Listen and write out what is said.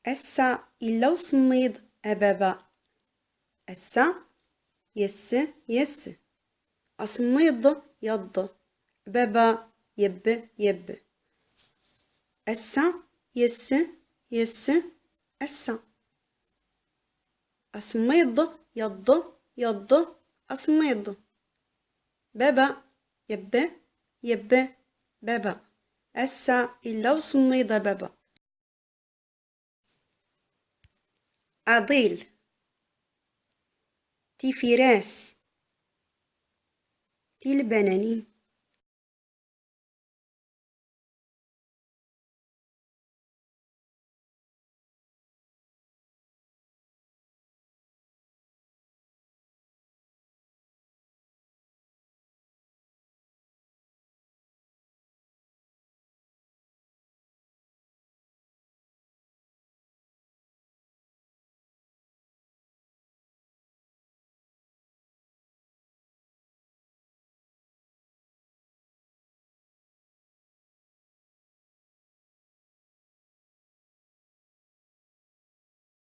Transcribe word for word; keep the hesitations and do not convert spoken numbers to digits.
Ass-a illa usemmiḍ a baba. Ass-a yes, yes. Asemmiḍ yaḍ. Baba yeb, yeb. Ass-a yes, yes. Ass-a. Asemmiḍ yaḍ, yaḍ. Asemmiḍ. Baba yeb, yeb. Baba. Ass-a illa usemmiḍ a baba. Aḍil. Tifiras. Tilbananin.